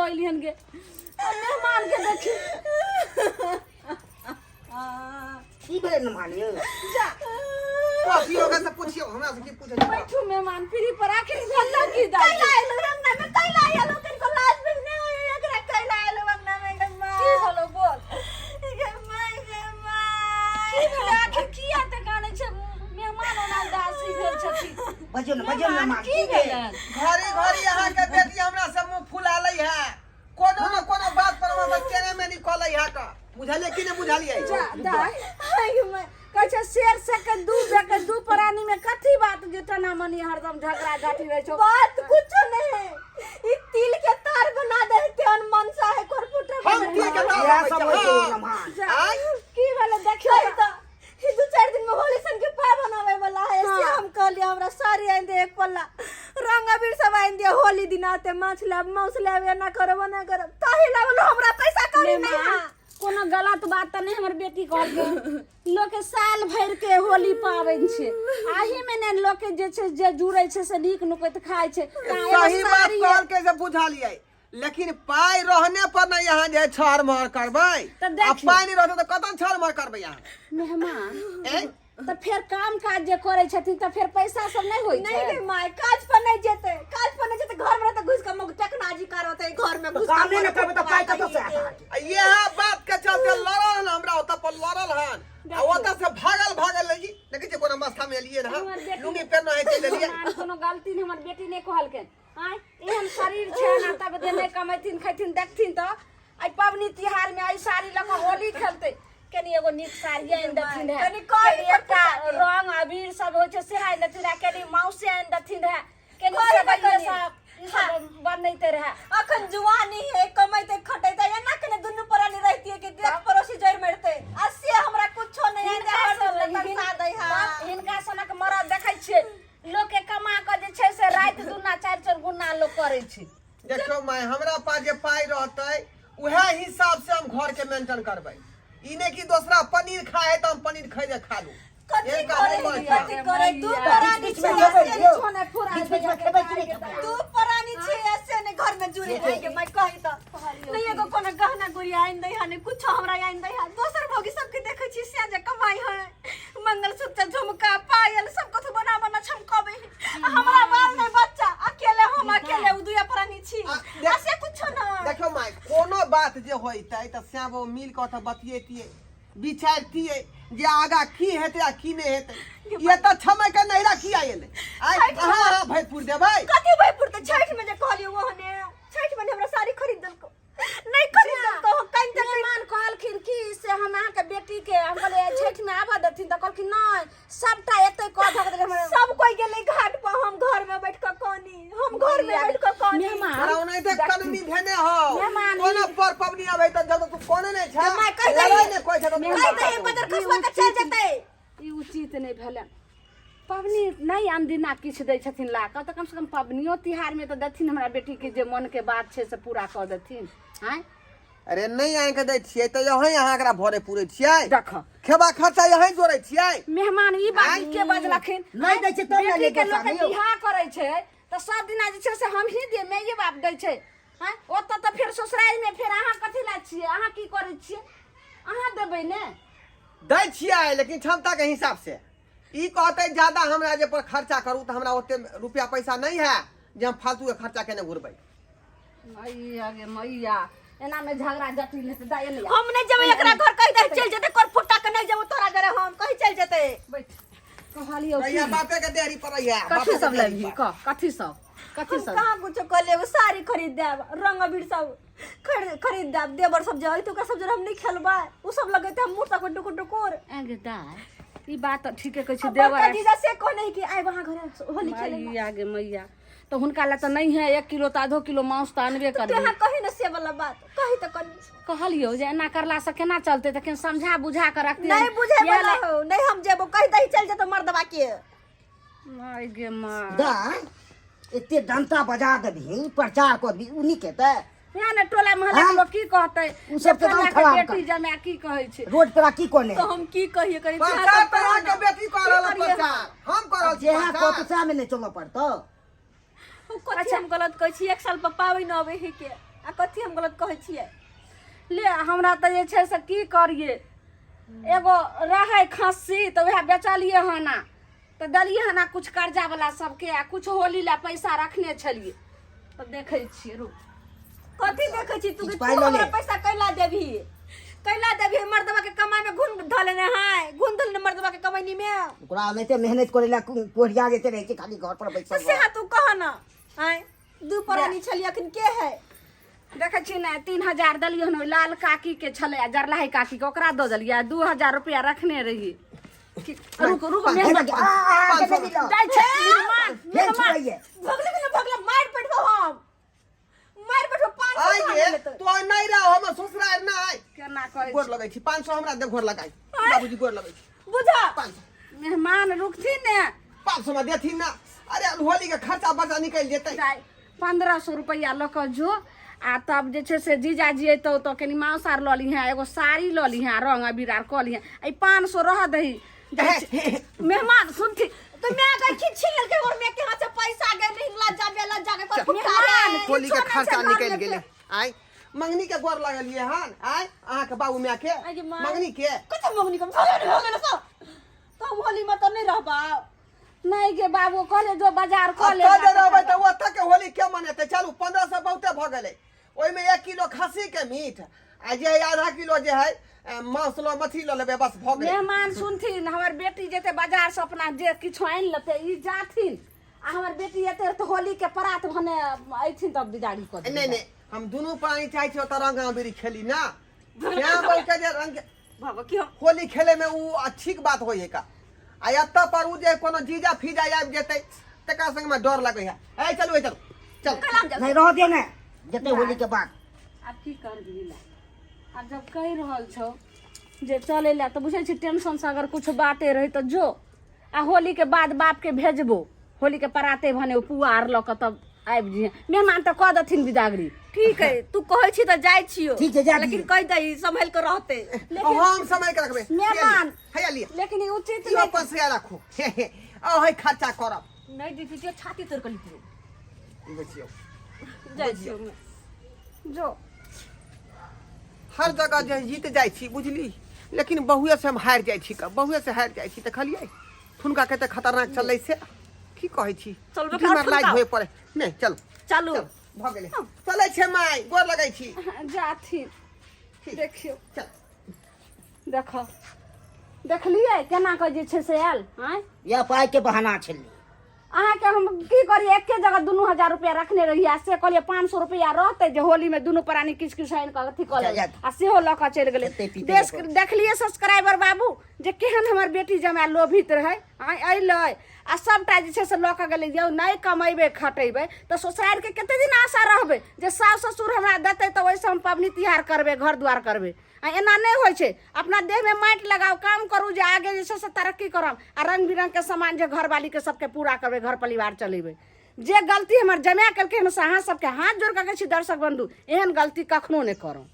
कहलियन गे आ मेहमान के देखी। की भेलै मेहमान यौ? जा। कथियो ओकरा से पूछियो, हमरा से की पूछै छी? बैठू मेहमान पीढ़ी पर। आखिर भेल की दाइ? कैला आएलो अंगना में, कैला आएलो? कनको लाज भी नहीं होय एकरा। कैला आएलो अंगना में गे माय? की भेलो, बोल। गे माय, गे my. की भेलै आखिर? किया ते कानै छै मेहमान? ओना उदासी भेल छथिन। बजियौ ने, बजियौ ने मेहमान। की भेलै? घड़ी घड़ी अहाँ के बेटी हमरा से मुंह फुला लै है। कोनो न कोनो बात पर हमरा से केने में निकलै है। का बुझलियै कि नहि बुझलियै? जा दाइ, कहै छै शेर से के दू बे के दू प्राणी में कथी बात जे टना मनी हरदम झगड़ा झाटी रहै छौ? बात कुछो नहीं है। ई तिल के तार बना दे तेहन मनसा है करपुटर। हम तिल के तार इएह बनबै सब होइ छियै, छै हाँ। मेहमान। जा, आँय? की भेलै देखियौ। कही तो ई 2-4 दिन में होली सन के पावन आवे वाला है। से हम कहलिए हमरा साड़ी आइन दे एक पल्ला, रंग अबीर सब आइन दे। होली दिन आते माछ लाब, मांस लाब, एना करब, ओना करब, ताही ला बोलो हमरा पैसा कौड़ी नहीं मेहमान, है। कोनो गलत बात तऽ नहि हमर बेटी कहलकै। लोक के साल भरि के होली पाबनि छै, आही मे ने लोक के जे छै जे जुड़ै छै से नीक नुकैत खाइ छै। तऽ एगो सही बात साड़ी कहलकै से बुझलियै, लेकिन पाइ रहने पर ने यहाँ जे छर महर करबै। तऽ आ देखियौ। पाइ नहि रहतै तऽ कतऽ छर महर करबै अहाँ? मेहमान, ए? तऽ फेर काम काज जे करै छथिन तऽ फेर पैसा सब नहि होइ नहीं छै? रे my, काज पर नहीं जेते, काज पर नहीं जेते। घर में रहते घुस के मुख टेकनाजी करते, घर में घुस के कामे नहि करबै तऽ पाइ कतऽ से आयत अहाँके? आ इएह बात के चलते लड़ल हन, हमरा ओतऽ पर लड़ल हन आ ओतऽ से भागल भागल लगी। देखै छियै कोना मस्था में एलियै हमर हन, बेटी- लुंगी पेरना है, चलि एलियै। मेहमान, कोनो गलती नहि हमर बेटी नहि कहलकै। आँय, एहन शरीर छै ने तब जे नहि कमेथिन खैथिन? देखथिन तऽ आइ पबनी तिहार में आइ साड़ी लऽ कऽ होली खेलतै। कनि एगो नीक साड़ी आनि देथिन रहे, कनि कहि कनि एकटा पर रंग अबीर सब होइ छै से आनि देथिन रहे, कनि माउसे आनि देथिन रहे, कनि कहि पर सेवइये कनि। सब ई सब बनैते रहे। अखन जुआनी है, कमैते खटैते, एना केने दुनू प्राणी रहतिए कि देख पड़ोसी जड़ मरते। आ से हमरा कुछो नहीं आइन दे, हरदम तरसा दै है। तब हिनका सनक मरद देखै छियै? लोक के कमा कऽ जे छै से राति दुना चारि चारि गुना लोक करै छै। देखियौ माय, हमरा पास जे पाइ रहतै उएह हिसाब से हम घर के मेंटेन करबै। ई नहि कि दोसरा पनीर खाए है तऽ हम पनीर खरीदे खा लू। कथी एहन काम करे? नहि करै कथी छै। करे? दू प्राणी बीच बीचमे छै खेबै ऐसे यौ। छोने फुरा बीच बीचमे खेबै कि नहि खेबै? दू प्राणी छै ऐसे ने घर में जुड़े है के मैं कही त नहीं एगो कोनो गहना गुड़िया आइन दै है, नहीं कुछो हमरा आइन दै है। दोसर भौगी सबके देखै छी से जे कमाई है, मंगलसूत्र, झुमका, पायल सब कथु बना बना छमकबे है। आ हमरा बाल नहीं बच्चा, अकेले हम, अकेले उ दुया प्राणी छी। आ से कुछो ना। देखियौ माय, कोनो बात जे होइतै तऽ श्याम बाबू मिल कऽ ओतऽ बतियैतियै, विचारतियै जे आगा की हेतै आ की नहि हेतै। ई एतऽ छमय के नैहरा किया एलै? आइ अहाँ अहाँ भैपुर देबै? कथी भैपुर? तऽ छठि में जे कहलियै ओहने छठि में हमरा साड़ी खरीद देलको नहीं खरीद देलको, हम काइन तक। मेहमान, कहलखिन कि से हम अहाँके बेटीके, हम कहलियै छठिमे आबऽ देथिन तऽ कहलखिन नहि, सबटा एतै कऽ धऽ देलकै हमरा। सब कोई गेलै घाट पर, हम घर में बैठ कऽ कानी, हम घर में बैठ कऽ कानी। मेहमान, तोरा ओनाहिते कननी भेने हौ। मेहमान, कोनो पर पबनी आबै तऽ जब तू कोने नहि छै, माय, कहि दही। लड़ाइ नहि कोइ छै तऽ तू कहि दही बजर खसुआ के चल जेतै। ई उचित नहि भेलै। पबनी नहि अनदिना किछु दै छथिन ला कऽ, तऽ कमसँ कम पबनियो तिहारमे तऽ देथिन। हमरा बेटीके जे मोनके बात छै से पूरा कऽ देथिन। आँय? अरे, नहि आनि कऽ दै छियै तऽ यहीं अहाँ एकरा भरे पूरे छियै। देख। खेबा खर्चा यहीं जोड़ै छियै। मेहमान, ई बात के बजलखिन? नहि दै छै तब ने बेटीके लेके लोक साड़ी यौ। बियाह करै छै तऽ सब दिना जे छै से हमही दे माइए बाप दै छै। आँय, ओतऽ तऽ फेर ससुरारिमे फेर अहाँ कथी लए छियै? अहाँ की करै छियै? अहाँ देबै ने? दै छियै, लेकिन क्षमता के हिसाब से। ई कहतै ज्यादा हमरा जे पर खर्चा करू तऽ हमरा ओते रुपया पैसा नहीं है जे हम फालतू के खर्चा केने घुरबै। मैया गे मैया, एना में झगड़ा जटिल हेतै दाइ, एने आ। हम नहीं जेबै एकरा घर, कहि दे चल जेतै कर फुट्टा के। नहीं जेबो तोरा जरे, हम कहि चल जेतै। बैठ, कहलियौ रहिया की? बापे के देहरी पर रहिया। कथी बापे के सब देहरी लेबही? पर। कह, कथी सब, कथी हम सब? कहाँ कुछो कहलियै? एगो साड़ी खरीद देब, रंग अबीर सब खरीद खरीद देब। देवर सब जे अइतै ओकरा सब जरे हम नहीं खेलबै, उ सब लगेतै हम मुँह तक टुकुर टुकुर। आगे दाइ, ई बात तऽ ठीके कहै छी। आ बड़का देवर जीजा से कहने कि आइ वहाँ घरे होली खेले। मैया गे मैया, तऽ हुनका लए तऽ नहि है 1 किलो तऽ आधो किलो मांस तऽ अनबे तो करबी। अहाँ कही ने से वाला बात, कही तऽ कनी। कहलियौ जे एना करलासँ केना चलतै, तऽ केना समझा बुझा कऽ रखती। नहीं बुझे वाला हो, नहीं हम जेबो, कहि दही चल जेतो मर्दबा के। माय गे माँ। दाइ, एते डंटा बजा देबही, प्रचार कऽ देबही, ओ नीक हेतै? यहाँ ने टोला मोहल्ला के हाँ? लोग की कहतै? उ सब जे तऽ फल्लाँ एकदम के खराब बेटी कर। जमाए की कहै छै? रोड पर की कोने? तो हम की कहिए करी? प्रचार तऽ अहाँके बेटी कऽ रहल हन, प्रचार हम कऽ रहल छी? जेहा प्रचार। कहतौ सएह मे नहि चलऽ पड़तौ। कथी हम गलत कहै छी? एक साल पर पाबनि अबै है के आ आ कथी हम गलत कहै छियै? ले हमरा तऽ जे छै से की करियै, एगो रहै खस्सी तऽ वएह बेचलियै हन आ तऽ देलियै हन आ किछु कर्जा वाला सबके आ किछु होली लए पैसा रखने छलियै, तऽ देखै छियै रुक। कथी देखै छी तू? किछु तू पाइ लऽ ले। हमरा पैसा कैला देबही? कैला देबही? मर्दवा के कमाई में घुन धऽ लेने है, घुन धऽ लेने मर्दवा के कमैनी में। ओकरा एनाहिते मेहनत करे ला कोढ़िया जेते रहै छै खाली घर पर बैसल। से तू कह ना, आय दू प्राणी छली, अखन के है? देखै छी ने, 3000 देलियै हन, ओहि लाल काकी के छलै आ जरलाही काकी के, ओकरा दऽ देलियै आ 2000 रुपया रखने रहियै। रुक रुक, मेहमान आ, आ, आ, के मिलो। जाइ छै मेहमान। फेर मेहमान छुआइए। भगले के ना भगले, मार पड़बो हम, मार पड़बो। 500 आइ कहाँ गे लेतै? तो नहि रह हम ससुरार नहि केना कहै गोर लगै छी, 500 हमरा दे, गोर लगाई बाबूजी, गोर लगै छी। बुझा 500। मेहमान रुकथिन ने। 500 में देथिन ना? अरे होली के खर्चा बर्चा निकलि जेतै। जाय 1500 रुपैआ लऽ कऽ जो आ तब जे छै से जीजाजी अयतौ तऽ कनि मांस आर लऽ लिहें, एगो साड़ी लऽ लिहें, रंग अबीर आर कऽ लिहें। एहि 500 रहऽ दही, जाइ छी। मेहमान सुनथिन तो मैं अगर खिच छीन लेलकै और मैं के हाथ से पैसा गेल नहीं, लज्जा बेलज्जा के कोई मेहमान होली के किछो नहि खर्चा छै निकलि घरमे। गेलै। आइ मंगनी के गोर लगलियै हन? आइ अहाँके बाबू माय के आइ गे माय। मंगनी के कते मंगनी के भगल भगल सब, तो हम होली में तो नहीं रहबा। नहि गे बाबू, कहले जो बाजार कऽ ले। एतऽ जे रहबै तऽ ओतऽ के होली के मनेतै? चलू, 1500 बहुते भऽ गेलै। ओहिमे 1 किलो खस्सी के मीट आ जे है आधा किलो जे है मांस लऽ मछली लऽ लेबै, बस भऽ गेलै। मेहमान सुनथिन, हमर बेटी जेतै बाजार से अपना जे किछु आनि लेतै, ई जाथिन आ हमर बेटी एतै तऽ होली के परात भने अयथिन तब बिदारी कऽ देबै। नहि नहि, हम दुनू प्राणी चाहै छी ओतऽ रंग अबीर खेली ना। श्याम बाबू के जे रंग बाबा की हम होली खेले में उ अच्छी बात होइ है का, आ एतऽ पर उ जे कोनो जीजा फीजा आबि जेतै तकरा संग में डर लगै है। ए चलू, ए चलू, चल। कलाम जा। नहीं, रह दियो ने, जते होली के बाद। आब की करबी ला, आब जब कहि रहल छौ जे चलै ला तऽ बुझै छी टेंशन से अगर कुछ बाते रहै तऽ जो आ होली के बाद बाप के भेजबो, होली के पराते भने ओ पुआ आर लऽ कऽ तब आबि जइहे, मेहमान तऽ कऽ देथिन बिदागरी। ठीक है, तू कहै छी तऽ जाइ छियो। ठीक छै, जा लेकिन दियौ। कहि दही सम्हल के रहते। हम समय के रखबै। मेहमान। हैया लिअ। लेकिन ई उचित इहो नहि। 500 राखू आ खर्चा करब। नहीं दीदी, जो छाती तोड़ के लिखो। बुझियौ। जाइ छियो। जो। हर जगह जे जीत जाइ छी बुझली, लेकिन बहुए से हम हारि जाइ छी, बहुए से हारि जाइ छी। देखलियै हुनका कते खतरनाक चलै से, की कहै छी? चलबे कर। डिमरलाइज ठुनका। होए पड़े नहि। चलू। चलू। चल, भऽ गेलै, चलै छै माय, गोर लगै छी। जाथिन। ठीक। देखियौ। चल। देखो, देखलियै केना कऽ जे छै से आयल आँय। यह पाइ के बहाना छलै। अहाँके हम की करियै, एके जगह 2000 रुपया रखने रहियै आ से कहलियै 500 रुपया रहतै जे होलीमे दुनू प्राणी किछु किछु आनि कऽ अथी कऽ लेबै, आ सेहो लऽ कऽ चलि गेलै। खेतै पीतै देश अपन। देखलियै सब्सक्राइबर बाबू जे केहन हमर बेटी जमाए लोभित रहै आँय, अयलै आ सभटा जे छै से लऽ कऽ गेलै। यौ, नहि कमेबै खटेबै तऽ ससुरारिके कते दिन आशा रहबै जे सास ससुर हमरा देतै तऽ ओहिसँ हम पबनी तिहार करबै, घर दुआर करबै? आ एना नहि होइ छै। अपना देहमे माटि लगाउ, काम करू जे आगे जे छै से तरक्की करब आ रङ्ग बिरङ्गके सामान जे घरवालीके सबके पूरा करबै, घर परिवार चलेबै। जे गलती हमर जमाए केलकै हन से अहाँ सबके हाथ जोड़ि कऽ कहै छी दर्शक बन्धु, एहन गलती कखनो नहि करब।